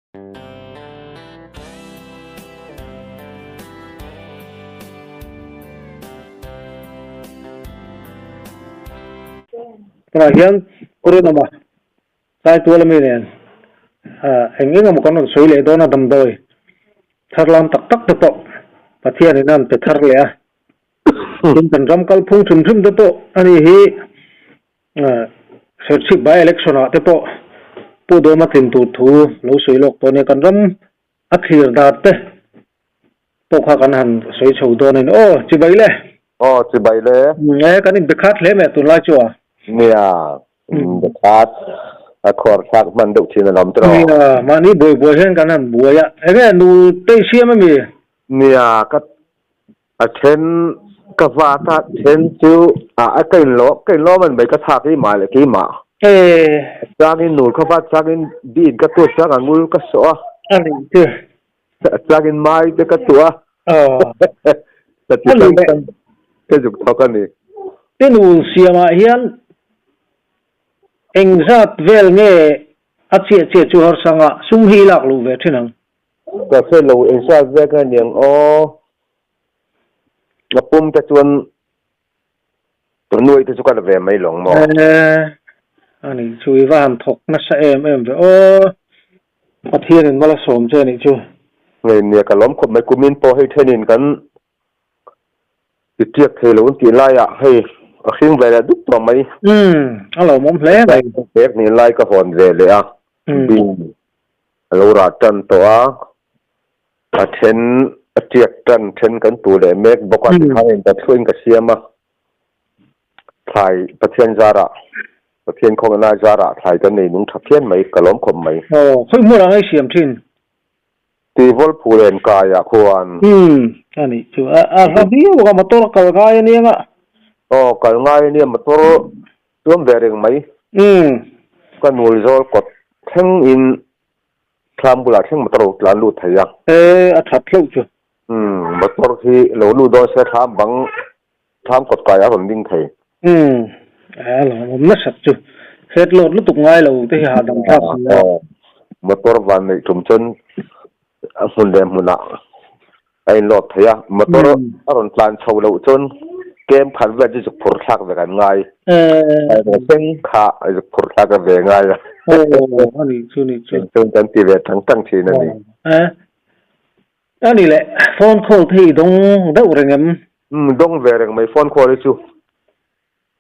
Tunah hian Kurinawma Saitual ami nen eng eng emaw kan rawn sawi leh dawn a damdawi thar lam tak tak te pawh Pathianin a rawn pe thar leh a. Tin kan ram kalphung hrim hrim te pawh a ni hi Serchhip by election ah te pawh Pu Dawma tlin tur thu lo sawi lawk tawh a nia. Kan ram a thlir dat te pawh kha kan han sawi chho dawn a ni. Aw chibai le. Aw chibai le. E kan inbe khat hle mai a tunlai chu a. Nia inbe khat a khuar thlak hman deuh thin alawm tiraw. Nia mahni buai buai hian kan han buai a. Enge nu te i siam ami? Nia ka A then ka vat a, then chu a ka inlawm ka inlawm a ni mai ka thlak i mah leh keimah. E. Changin nur ka vat changin bean ka tuah chang a ngul ka sawh a. A nih chu. Changin mai te ka tuah a. Aw. Ka ti chang chang ka zuk thawk a ni. Te nul siamah hian engzat vel nge a chiah chiah chu harsanga sum hi i lak luh ve thin ang? Ka hre lo engzat vel nge niang aw. A pum te chuan nuai te chu ka la ve mai lawng maw? A nih chu i va han thawk nasa em em ve aw. Pathianin mal a sawm che a nih chu. Ngei nia ka lawm khawp mai kumin pawh hei thenin kan ti tiak thei lo an tih laiah hei a hring ve leh dup tawh mai. Umm a lawmawm hle mai. Pek ni lai ka hawn ve leh a bin a lo rah tan tawh a. A then a tiak tan then kan tu leh mek bawk a tikhan in Pathian ka siam a, thlai Pathian zarah Pathian khawngaihna zarah thlai kan nei nung tha phian mai ka lawm khawp mai. Aw khawi hmun ah nge siam thin? Tihvawl phulen kaiah khuan. Umm a nih chu a a hla viau bawk a motor kal ngai ania nga. Aw kal ngai ania motor chuam ve reng mai. Umm. Ka nul zawl kawt thleng in Thlam bulah thleng motor lo tlan lut thei a. E, a that hlauh chu. Umm, motor hi lo lut dawn se thlam bang, thlam kawt kai a rawn ding thei. Umm, a lawmawm nasat chu. Head load lutuk ngai lo te hi hahdam thlak si a. Motor van neih tum chuan a hmun leh hmunah a in load thei a, motor a rawn tlan chho loh chuan kem khat vel chu zuk phur thlak ve kan ngai. Thleng kha zuk phur thlak a ve ngai a. Aw, a nih chu, nih chu. Chuan kan ti ve tang tang thin a ni. A ni le, phone call te hi i dawng deuh reng em? Umm, dawng ve reng mai phone call hi chu.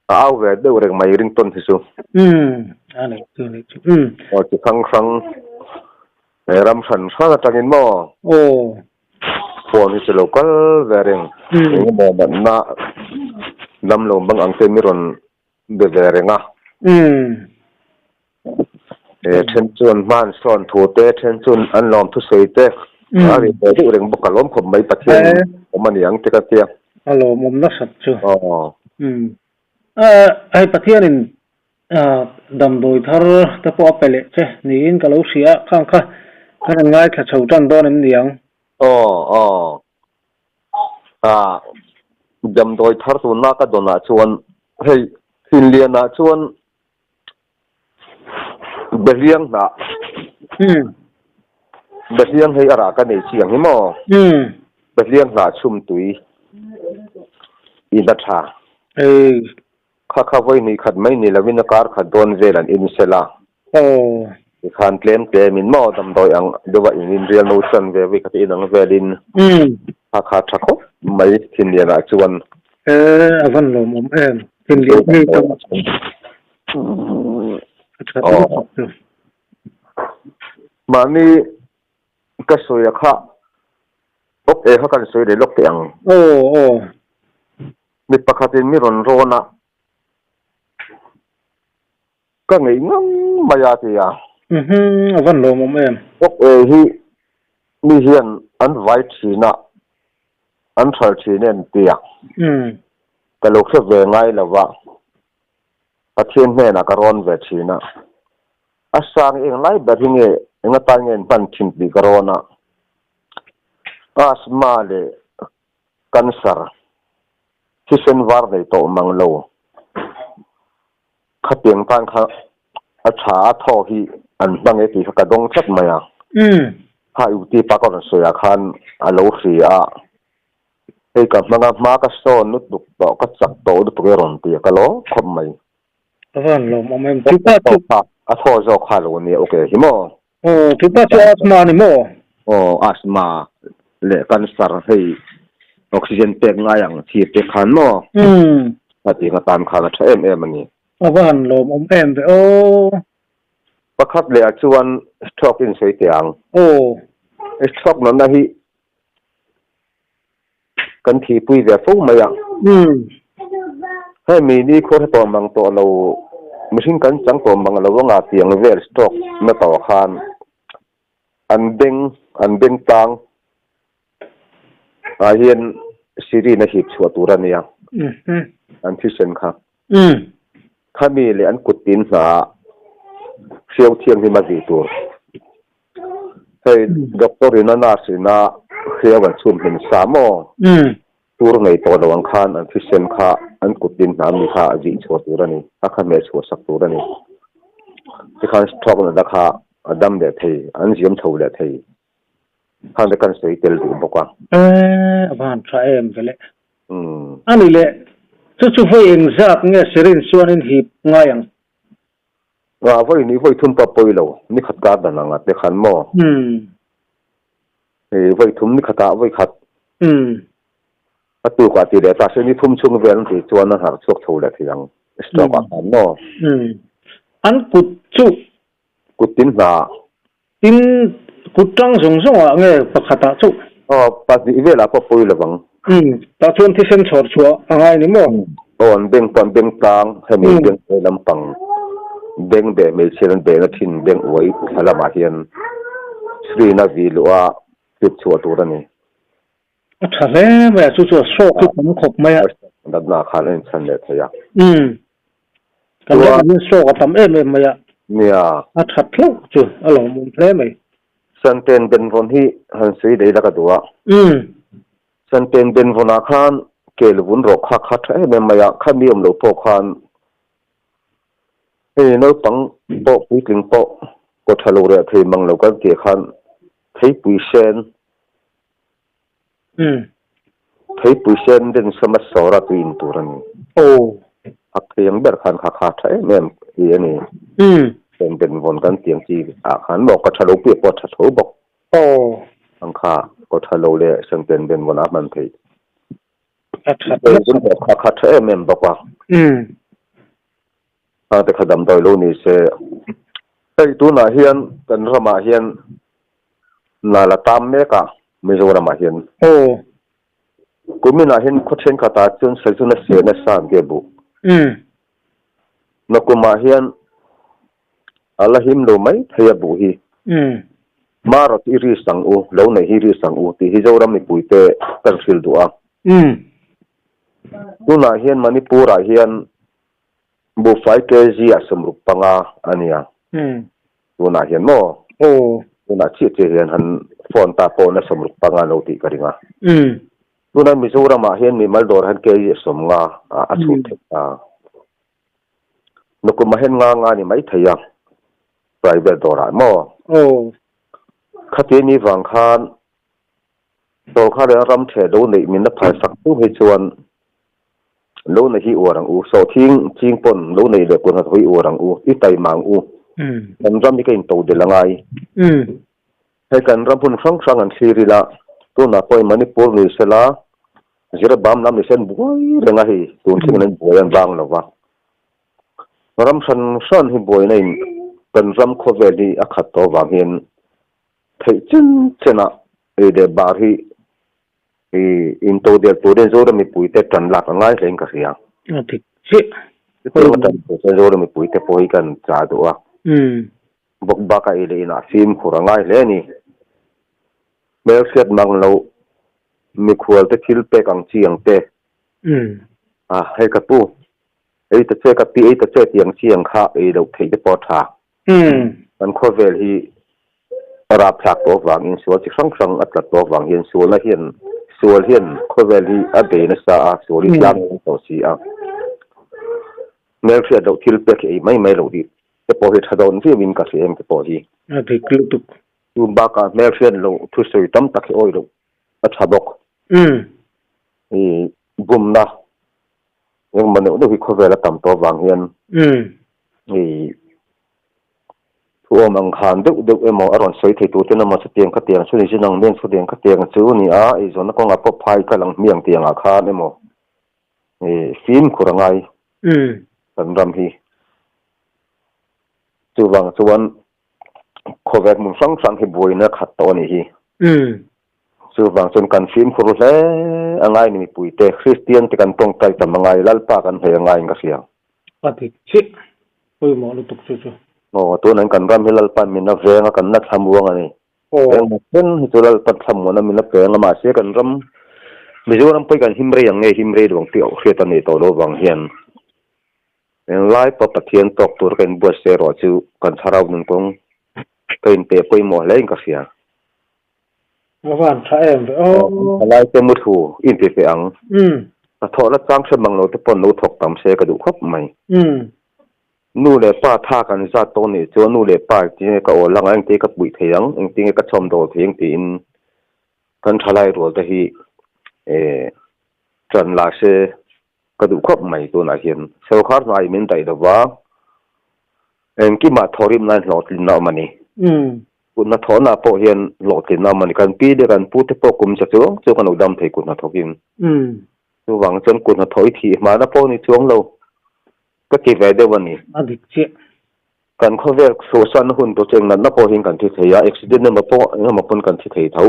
A au ve deuh reng mai ringtawn hi chu. Umm, a nih chu, nih chu. Umm. Aw chi hrang hrang, ram hran hran atangin maw? Aw. Phone hi chu lo kal ve reng. Umm. Eng emaw natna dam lo bang ang te mi rawn be ve reng a. Umm. E then chuan hman sawn thu te, then chuan an lawm thusawi te, a ri ve deuh reng bawk a lawm khawp mai Pathian awm a ni ang te ka tia. A lawmawm nasat chu. Aw. Umm. Hei Pathianin damdawi thar te pawh a pe leh che niin ka lo hria a, khang kha kan han ngaithla chho tan dawn em ni ang? Aw aw. Ah damdawi thar tunna ka dawnah chuan hei Thinlianah chuan Behliang hnah. Umm. Behliang hei a rah ka nei chiang hi maw? Umm. Behliang hnah chhum tui in a tha. Ei. Kha kha vawi hnih khat mai ni lovin a kar khat dawn vel an in sel a. Aw. Tikhan tlem tlem in maw damdawi ang deuha in in rial no chan ve vawi khat in ang velin. Umm. Kha kha tha khawp mai thinlian ah chuan. E a van lawmawm em. Thinlian ngei tam. Mahni ka sawi a kha awk e kha kan sawi leh lawk teh ang. Aw aw. Mi pakhatin mi rawn rawn a ka ngeih ngam mai a ti a. Mhm a van lawmawm em. Awk e hi mi hian an vai thin a an thal thin em ti a. Umm. Ka lo hre ve ngai lo va. Pathian hnenah ka rawn ve thin a, a sang eng lai ber hi nge eng atan nge an hman thin tih ka rawn a, asthma leh cancer thisen var nei tawh mang lo khatiang tan kha a tha a thaw hi an hmang e tih kha ka dawng tlat mai a. Kha UT pa ka rawn sawi ah khan a lo hria a, hei ka hmanga hma ka sawn lutuk tawh, ka chak tawh lutuk e rawn ti a, ka lawm khawp mai. Ka van lawm awm em? Chupa chu. A thaw zawk kha lo nia, ok hi maw? Aw, chupa chu asthma ni maw? Aw, asthma leh cancer hei oxygen pek ngai ang chi te khan maw? Umm. Hetiang atan khan a tha em em a ni. A va han lawm awm em ve aw. Pakhat leh ah chuan stroke in sawi teh ang. Aw. Stroke natna hi Kan thihpui ve fo mai a. Hemi ni khaw hre tawh mang tawh lo, mihring kan chang tawh mang lo anga tiang vel stroke na tawh khan an beng an beng tlang ah hian syringe a hip chhuah tur a nia, an thisen kha. Khami leh an kut tin hna ah hriau thianghlim a zih tur. Hei doctor in a nurse in a hriau an chhum hlim sa maw? Tur ngei tawh lo ang khan an thisen kha an kut tin hna mi kha a zih chhuah tur a ni, a kha hmeh chhuah sak tur a ni. Tikhan stroke natna kha a dam leh thei, an ziam chho leh thei. Khan te kan sawi tel duh bawk a. Eh, a van tha em vele. A ni le, chu chu vawi engzat nge syringe chuan in hip ngai ang? A vawi ni vawi thum pawh pawi lo, ni khat kar dan anga te khan maw? Hei vawi thum ni khatah vawi khat a tukah tih leh ta se ni thum chhung vel an tih chuan a harh chhuak chho leh thei ang stroke ah khan maw? An kut chu Kut tin hna. Tin, kut tang zawng zawng ah nge pakhat ah chu? Aw, pahnih velah pawh pawi lovang. Umm, tah chuan thisen chhawr chhuah a ngai ni maw? Aw, an beng pawh an beng tlang, hemi beng uai lampang, beng beh hmeichhia an behna thin beng uai thla lamah hian screen a vih luh a, clip chhuah tur a ni. A tha hle mai a, chu chu a stroke hi tam khawp mai a. Natna khan a inchhan leh thei a. Umm, kan ramah hian stroke a tam em em mai a. Nia. A that hlauh chu a lawmawm hle mai. Santen Benvawn hi han sawi daih la ka duh a. Umm. Santen Benvawnah khan kel vun rawh kha kha tha em em mai a, khami awm lo pawh khan hei naupang pawh puitling pawh kaw tha lo reh thei mang lo kan tih khan theipui sen Theipui sen den sawma sawra tui in tur a ni. A phiang ber khan kha kha tha em em hi a ni. Sen den vawn kan tiang chi ah khan maw ka tha lo pui pawh a tha tho bawk. Ang kha kaw tha lo leh sen ten den vawn a hman theih. Kha kha tha em em bawk a. Hang te kha damdawi lo ni se. Hei tunah hian kan ramah hian nal a tam mek a Mizoramah hian. Kuminah hian khaw thenkhatah chuan Sazuna se nasa an ke buh. Nakumah hian a la him lo mai thei a buh hi. Marawt i ri sang u, lo nei hi ri sang u tih hi Zoram mipuite kan hrilh duh a. Tunah hian Manipur-ah hian Buhfai kg ah 65 a nia. Tunah hian maw? Tunah chiah chiah hian han phone ta pawh na 65 lo tih ka ring a. Tuna Mizoramah hian mimal dawr hian kg ah 50 a chhut theih ta. Nukumah hian nga nga ni mai thei a private dawrah maw? Khatia ni vang khan Sorkar leh ram theh lo neih min la phalsak tu hi chuan lo nei hi uar ang u, sawhthing ching pawn lo nei leh kun hnathawh hi uar ang u, i taima ang u. Kan ram hi ka into del a ngai. Hei kan ram hun hrang hrang an thlir ila, tunah pawhin Manipur ni sela, Jirabam lam ni se an buai reng a hei, tun thlengin an buai an vang lo va. Ram hran hran hi buaina in kan ram khawvel hi a khat tawh avang hian Theih chen chenah ei leh bar hi i into del turin Zoram mipuite tan lak a ngai hlein ka hria. A dik chiah. Chutiang a tan tur chuan Zoram mipuite pawh hi kan chah duh a. Bawk bakah ei leh inah fimkhur a ngai hle a ni. Hmelhriat mang loh mikhualte thil pek ang chi ang te. A hei ka pu, ei ta che ka pi ei ta che tih ang chi ang kha ei loh theih te pawh a tha. Kan khawvel hi rapthlak tawh avangin sual chi hrang hrang a tlat tawh avang hian sualna hian sual hian khawvel hi a bei nasa a, sual hi tlang a tawh si a. Hmelhriat loh thil pek hi ei mai mai loh hi te pawh hi tha dawn viauin ka hria em te pawh hi. A dik lutuk. Chu bakah hmelhriat loh thusawi tam tak hi awih loh a tha bawk. I bumna engemaw neuh neuh hi khawvel a tam tawh avang hian i thu awm ang khan deuh deuh emaw a rawn sawi thei tur ten emaw chutiang khatiang chu ni zin ang mian chutiang khatiang chu ni a, eizawnna kawngah pawh phai kal ang hmiang tiangah khan emaw i fimkhur a ngai kan ram hi. Chuvang chuan khawvel hmun hrang hrang hi buaina khat tawh a nih hi. Chuvang chuan kan fimkhur hle a ngai ni mipuite, Kristian te kan tawngtai tam a ngai, Lalpa kan hei a ngaiin ka hria. A dik chiah, pawimawh lutuk chu chu. Aw, tunah kan ram hi Lalpa'n min a veng a, kan la thlamuang a ni. Engmah chen hi chu Lalpa'n thlamuan a min a peng a, mahse kan ram Mizoram pawh hi kan him rei ang nge him rei lo ang tih hriat a nih tawh loh vang hian Englai pawh Pathian tawk tur ka inbuatsaih erawh chu kan thlarau nun kawng ka inpeh pawimawh hle in ka hria. A van tha em ve aw. Thalai te muthlu i inti feh ang. Ka thawhna chang hre mang lo te pawn lo thawk tam se ka duh khawp mai. Nu leh pa tha kan zat tawh nih chuan nu leh pa engtinge ka awl ang a, engtinge ka puih thei ang, engtinge ka chhawm dawl thei ang tiin kan thalai rual te hi ṭan la se Ka duh khawp mai tunah hian sorkar hnai min daih lova, engkimah thawhrimna in hlawhtlinna a awm a ni. Kut hnathawhna pawh hian hlawhtlinna a awm a ni. Kan pi leh kan pu te pawh kum cha chuang chuang an lo dam thei kut hnathawkin. Chuvang chuan kut hnathawh i thih hmana pawh ni chuang lo ka ti ve deuh a ni. A dik chiah. Kan khawvel chhuahsanna hun tur chu eng natna pawh hian kan thi thei a, accident emaw pawh engemaw pawn kan thi thei tho.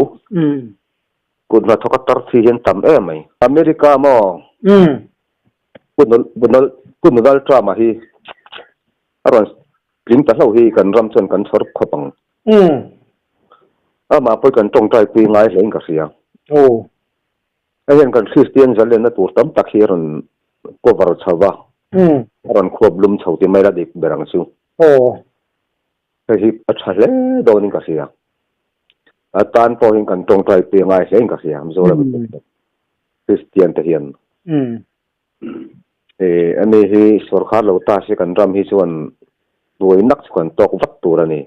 Kut hnathawk a tar thi hian tam em mai. America maw? Pu Donald Trump-a hi a rawn tling ta hlauh hi kan ram chuan kan chhawr khawp ang. Amah pawh hi kan tawngtai pui ngai hlein ka hria. Hei hian kan Kristian zalenna tur tam tak hi a rawn cover chho va, a rawn khuap lum chho ti mai la dik ber ang chu. Hei hi a tha hle dawnin ka hria. A tan pawh hian kan tawngtai pui a ngai hlein ka hria Mizoram Kristian te hian. Ani hi sorkar lo ta se kan ram hi chuan buai nak chu kan tawk vat tur a ni.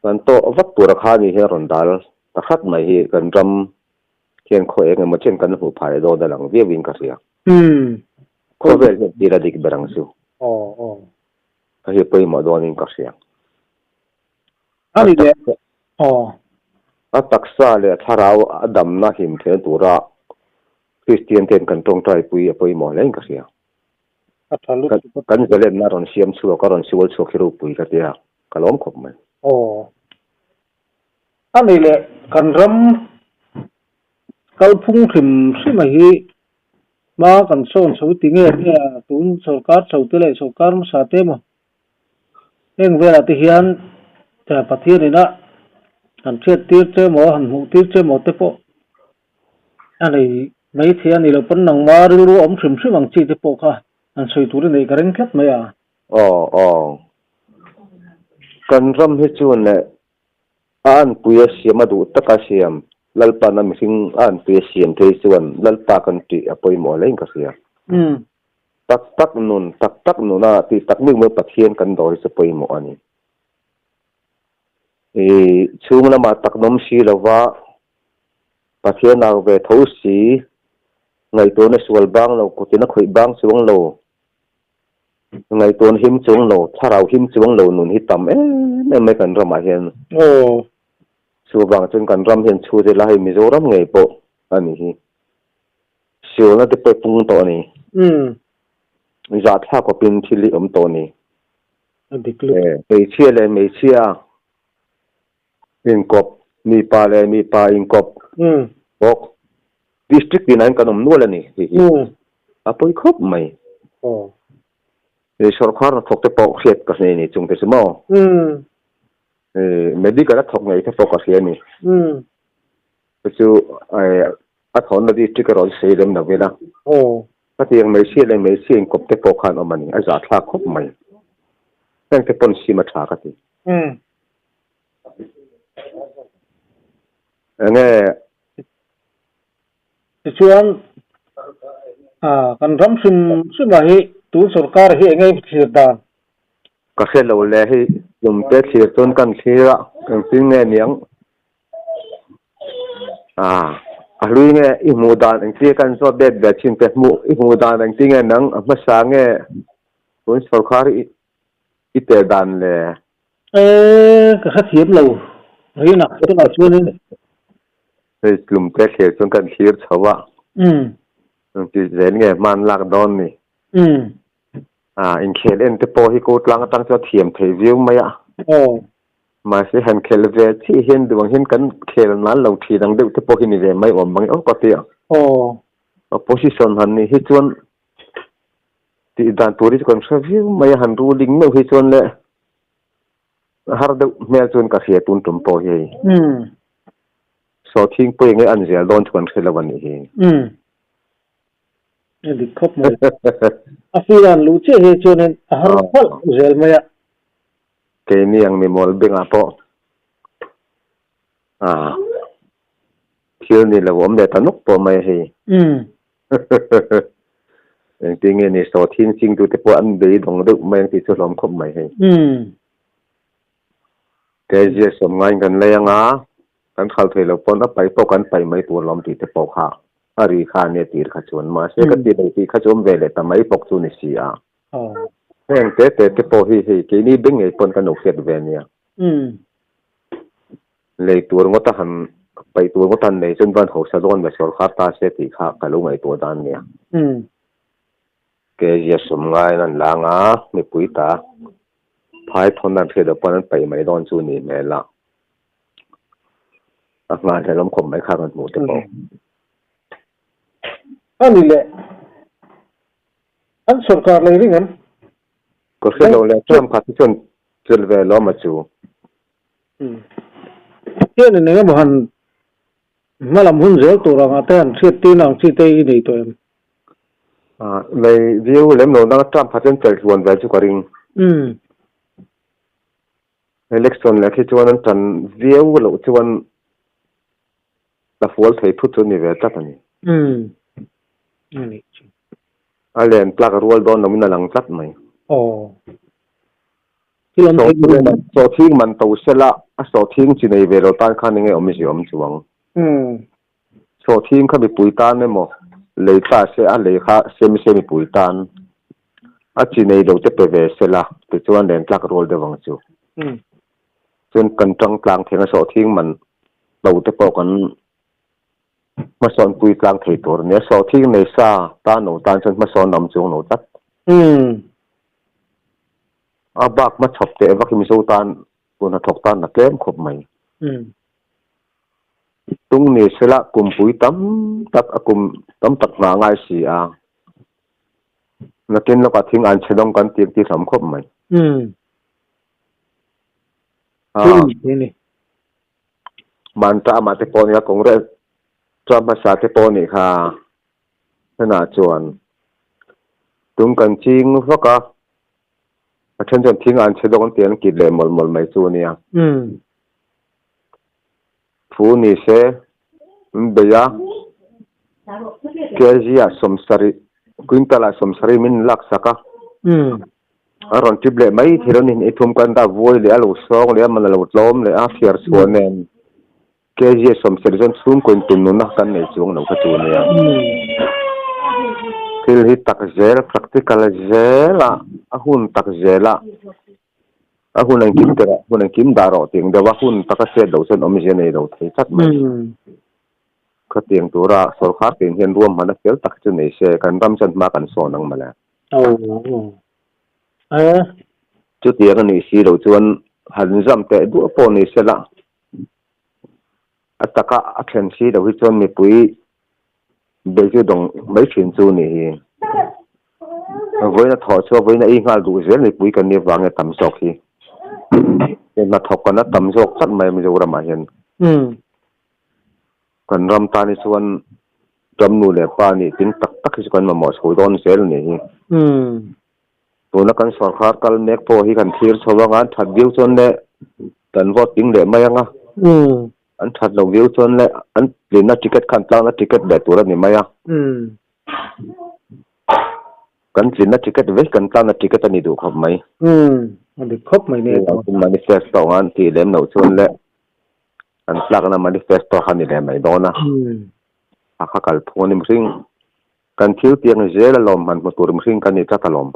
Kan tawh vat tur a kha ni hi a rawn dal ta hrat mai hi kan ram hian khaw eng emaw chen kan hmuh phah leh dawn a lang viauin ka hria. Khawvel hian thil a dik ber ang chu. Ka hi pawimawh dawnin ka hria. A ni leh aw. A taksa leh a thlarau a damna hlim theihna tura Kristian ten kan tawngtaipui a pawimawh hlein ka hria. A tha lutuk. Kan zalenna a rawn siam chhuak, a rawn sual chhuak hi ropui ka tia, ka lawm khawp mai. Aw. A ni leh kan ram kalphung hrim hrim a hi Hma kan sawn chho ti nge nge a, tun sorkar chho te leh sorkar hmasa te emaw heng velah te hian Pathian ina han hriat tir che emaw han hmuh tir che emaw te pawh a nei mai thei a ni loh pawn nangma rilru a awm hrim hrim ang chi te pawh kha han sawi tur i neih ka ring tlat mai a. Aw aw. Kan ram hi chuan leh A anpui a siam a duh taka siam, Lalpa'n a mihring a anpui a siam thei chuan Lalpa kan tih a pawimawh hlein ka hria. Tak tak nun, tak tak nuna tih tak miu miu Pathian kan dawr hi chu pawimawh a ni. I chhung lamah tak nawm si lova Pathian au ve tho si, ngaihtuahna sual bang lo, kutin a khawih bang chuang lo, Ngaihtuahna him chuang lo, thlarau him chuang lo nun hi tam em em mai kan ramah hian. Chuvang chuan kan ram hian chhut ila hei Mizoram ngei pawh a ni hi. Sialna te pawh i pung tawh a ni. Zahthlak khawpin thil hi awm tawh a ni. Hmeichhia leh hmeichhia inkawp, mipa leh mipa inkawp bawk. District tinah hian kan awm nual a ni tih hi a pawi khawp mai. Sorkar hnathawk te pawh hriat ka hre ni chung te chu maw? Medical a thawk ngei te pawh ka hria a ni. Chu chu a thawhna district erawh chu sawi lem lo ila. Khatiang hmeichhia leh hmeichhia inkawp te pawh khan awm a ni, a zahthlak khawp mai. Heng te pawn sim a tha ka ti. Enge? Tichuan, kan ram hrim hrimah hi tun sorkar hi enge thlir dan? Ka hre lo le, hei tlumte thlir chuan kan thlir a. Engtin nge niang? Ah, a hlui nge i hmuh dan engtin nge kan zawt bet ve thin te hmuh i hmuh dan engtin nge nang a hmasa nge tun sawrkar i i teh dan le? Eh, ka hrethiam lo rin a tunah chuanin. Hei tlum te thlir chuan kan thlir chho a. Engti zel nge hman lak dawn ni? Ah, inkhel en te pawh hi ko tlang atang chuan thiam thei viau mai a. Mahse han khel ve chiah hian duh ang hian kan khel nan lo thin ang deuh te pawh hi ni ve mai awm ang awk a ti a. Opposition han nih hi chuan tih dan tur hi chu kan hre viau mai a, han ruling meuh hi chuan le a har deuh hmel chuan ka hria tun tum pawh hi hei. Sawhthing pawh enge an zel dawn chu kan hre lo a nih hi. A dik khawp mai. A fir an luh chiah hi chuanin a har phalh zel mai a. Keini ang mimawl bengah pawh thil ni lo awm leh ta nuk pawh mai hei. Engtin nge ni sawhthing chingtute pawh an beidawng deuh mai ang tih chu hlawm khawp mai hei. Kei sawm ngaiin kan lei anga kan khalh thei lo pawn a paih pawh kan paih mai tur lawm tih te pawh kha a ri kha ania tir kha chuan mahse ka ti lo tih kha chu awm ve leh ta mai bawk chu ni si a. Heng te te te pawh hi hei keini beng ngei pawn kan lo hriat ve ania. Lei tur ngawt a han paih tur ngawt a han nei chuan van hausa dawn ve sawrkar ta se tih kha ka lo ngaihtuah dan ania. Kezia sum ngaiin an lang a, mipui ta phai thawn an hriat loh pawn an paih mai dawn chu ni hmel a. A nghahhlelh awm khawp mai kha kan hmuh te pawh. A ni leh. An sawrkar lei ring em? Ka hre lo leh Trump kha chu chuan chel ve lo ma chu. Hian in engemaw han hmalam hun zel tur anga te han hriat tirna ang chi te i nei tawh em? Nei viau lem lo nang Trump kha chuan chel hluan ve chu ka ring. Election leh khi chuan an tan viau loh chuan la fual thei thut chu a ni ve tlat a ni. A len tlak rual dawn loin a lang tlat mai. Sawhthing man to sela a sawhthing chi nei ve lo tan khan enge awmzia awm chuang. Sawhthing kha mipui tan emaw lei ta se a lei kha sem se mipui tan a chi nei lo te pe ve sela tichuan len tlak rual deuh ang chu. Chuan kan tang tlang theng a sawhthing man to te pawh kan hmasawn pui tlang thei tur a nia. Sawhthing nei sa tan lo tan chuan hmasawn awm chuang lo tlat. A bak hmachhawp teh vak hi Mizo tan tun hnathawk tan a tlem khawp mai. Tung ni sela kumpui tam tak a kum tam tak hna ngai si a, nakin lawkah thing an chhe dawng kan tir tih hlawm khawp mai. Manta amah te pawh nia Congress chuan hmasa te pawh nih kha hnenah chuan tung kan ching vak a, a then chuan thing an chhe dawng an ti an kit leh mawlh mawlh mai chu a nia. Thu ni se an bei a, kg ah sawmsarih, quintal ah sawmsarih min laksak a, a rawn tip leh mai thei lo ni, i thum kan dah vuai leh a, lo sawng leh a, man a lo tlawm leh a, fiar chhuah nen kg ah sawmsarih chuan chhungkaw in tun nuna kan nei chuang lo kha chu nia. Thil hi tak zel, practical zel a, a hun tak zel a. A hun an kim tirh a, hun an kim dah rawh tih ang deuh a, hun taka chet loh chuan awmzia nei lo thei tlat mai. Khatiang tura sawrkar tin hian ruahmanna fel tak chu nei se, kan ram chuan hma kan sawn ang mawle. Chutiang a nih si loh chuan han zam teh duah pawh ni sela, a taka a then si loh hi chuan mipui Bei chu dawng mai thin chu ni hi. Vawiin a thawh chu a vawiin a ei nghal duh zel mipui kan nih avangin a tam zawk hi. Hnathawk kan a tam zawk tlat mai Mizoramah hian. Kan ram tan hi chuan ram nu leh pa nih tling tak tak hi chu kan mamawh chho dawn zel a nih hi. Tuna kan sawrkar kal mek pawh hi kan thlir chho anga an that viau chuan le kan vote tling leh mai anga. An that loh viau chuan le an tlinna ticket kha an tlakna ticket leh tur a ni mai a. Kan tlinna ticket vek kan tlakna ticket a ni duh khawp mai. A dik khawp mai nia. Manifesto an tih lem loh chuan le an tlakna manifesto kha ni leh mai dawn a. A kha kal phung a ni mihring kan thil piang zel alawm han hmu tur mihring kan ni tlat alawm.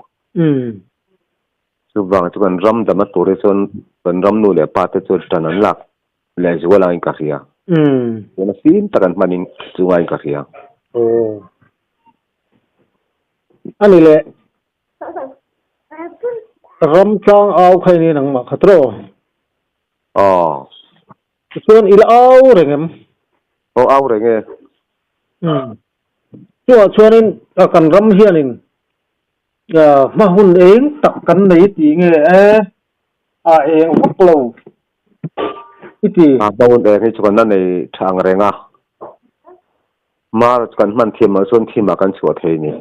Chuvang chu kan ram damna tur hi chuan kan ram nu leh pa te chuan tan an lak leh zual angin ka hria. Tuna fim tak an hmanin chu ngaiin ka hria. Aw. A ni leh. Ram tlang au kha ini nangmah kha tawh. Aw. Tichuan i la au reng em? Aw au reng e. Chuvah chuanin kan ram hianin hma hun eng tak kan nei tih nge e a eng vak lo i ti. A hma hun eng hi chu kan la nei tha ang reng a, mar chu kan hman thiam loh chuan thim ah kan chhuah thei a ni.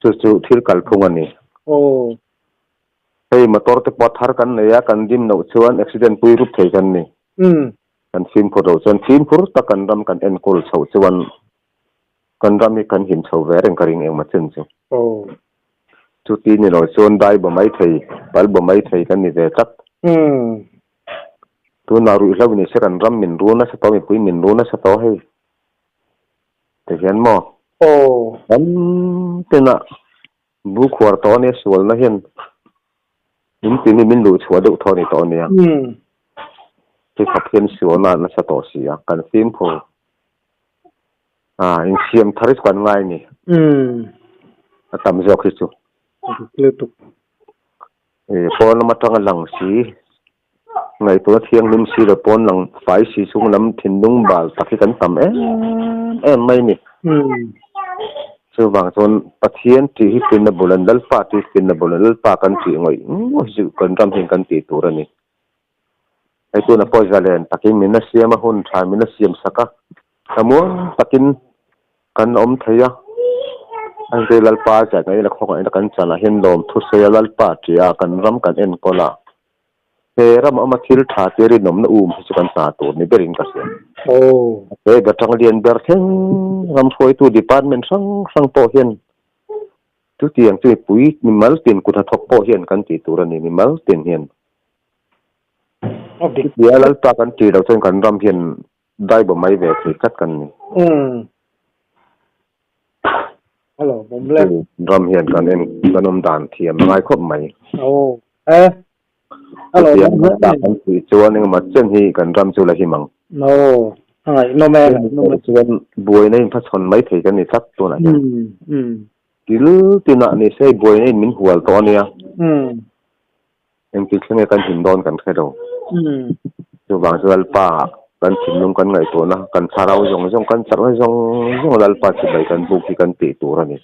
Chu chu thil kalphung a ni. Hei motor te pawh thar kan nei a, kan dim loh chuan accident pui rup thei kan ni. Kan fimkhur loh chuan fimkhur tak kan ram kan enkawl chhoh chuan kan ram hi kan him chho ve reng ka ring engmah chen chu. Chuti ni lo chuan dai bo mai thei, pal bo mai thei kan ni ve tlat. Tunah ruihhlo ni se kan ram min ru nasa tawh, mipui min ru nasa tawh hei. Ti hian maw? Kan tinah bu khuar tawh ania sualna hian min tin hi min luh chhuah deuh thaw a ni tawh ania. Hei khawp hian sualna a nasa tawh si a, kan fimkhur a insiam thar hi chu kan ngai a ni. A tam zawk hi chu. Pawn lam atanga lang si, ngaihtuahna thianghlim si lo pawn lang fai si chung lam thinlung bal tak hi kan tam em em mai a ni. Chuvang chuan Pathian tih hi finna bul an Lalpa tih hi finna bul an Lalpa kan tih ngawih ngawih chu kan ram hian kan tih tur a ni. Hei tuna pawh zalen takin min a siam a, hun tha min a siam sak a, thlamuang takin kan awm thei a. Anzei Lalpa a zah ngaih la khawngaihna kan chanah hian lawmthu sawi a Lalpa tia kan ram kan enkawl a, he ram awma thil tha te rinawmna um hi chu kan hna tur ni berin ka hria. He Batang lian ber thleng ram hruaitu department hrang hrang pawh hian chutiang chu mipui mimal tin kut hnathawk pawh hian kan tih tur a ni, mimal tin hian. Chutia Lalpa kan tih loh chuan kan ram hian dai bo mai ve thei tlat kan ni. Ram hian kan en kan awm dan thiam a ngai khawp mai. Chutia Lalpa kan tih chuan engemaw chen hi kan ram chu la him ang. Chuan buaina in hmachhawn mai thei kan ni tlat tunah hian. Thil tinah ni se buaina in min hual tawh a nia. Engtik thleng nge kan him dawn kan hre lo. Chuvang chu Lalpa kan thinlung kan ngaihtuahna, kan thlarau zawng zawng, kan chakna zawng zawng Lalpa chibai kan buk hi kan tih tur a ni.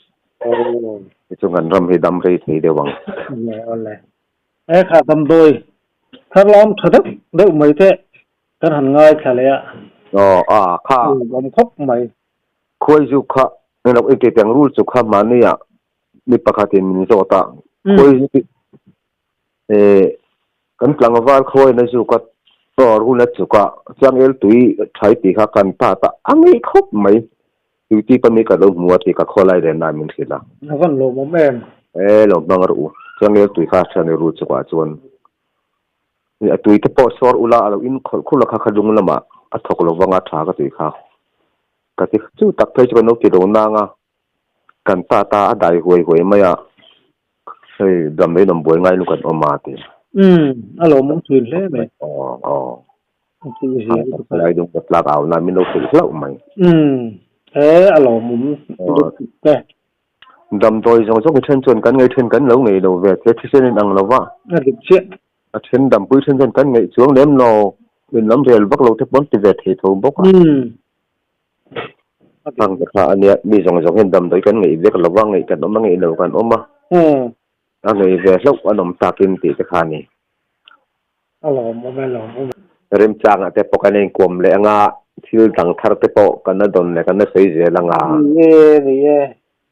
Tichuan kan ram hi dam rei thei deuh ang. Awle awle. E kha damdawi thar lam tha deuh deuh mai te kan han ngaithla leh a. Aw a kha. Awm khawp mai. Khuai zu kha englo engti tiang rul chu kha mahni ah mi pakhatin min zawt a, khawi zu kan tlangval khawina zu ka tawr hun a chuk a, changel tui thai tih kha kan tat a, a ngei khawp mai. Duty pa mi ka lo hmu a tih ka khawlai len lai min hrilh a. A van lawmawm em? E lo hmang rawh u, changel tui kha thian i ru chukah chuan a tui te pawh sawr ula a lo in khawlh khawlh a kha kha lung lamah a thawk lo vang a tha ka tui kha. Ka ti chu tak phei chu kan lo ti lo nang a, Kan ta ta a dai huai huai mai a, hei damdawi in awm buai ngai lu kan awm a ti. Umm, a lawmawm thin hle mai. Aw, aw. A tih zia lutuk a. Lai dung ka tlak au na min lo hrilh hlauh mai. Umm, he a lawmawm lutuk e. Damdawi zawng zawng hi then chuan kan ngei then kan lo ngei lo ve the thisen in ang lo va. A dik chiah. A then dampui then chuan kan ngeih chuang lem lo, in lam rel vak lo te pawn ti ve thei tho bawk a. Umm. Ang te kha a nia, mi zawng zawng hian damdawi kan ngeih vek lo va, ngeih kan awm a, ngeih lo kan awm a, a ngei ve hlauh an awm takin tih te kha a ni. A lawmawm e, lawmawm e. Remchangah te pawh kan inkuam leh anga, thil dang thar te pawh kan la dawn leh kan la sawi zel anga. Ni e, ni e.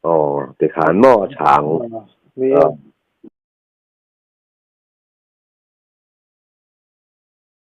Aw, tikhan maw a chhang. Ni e.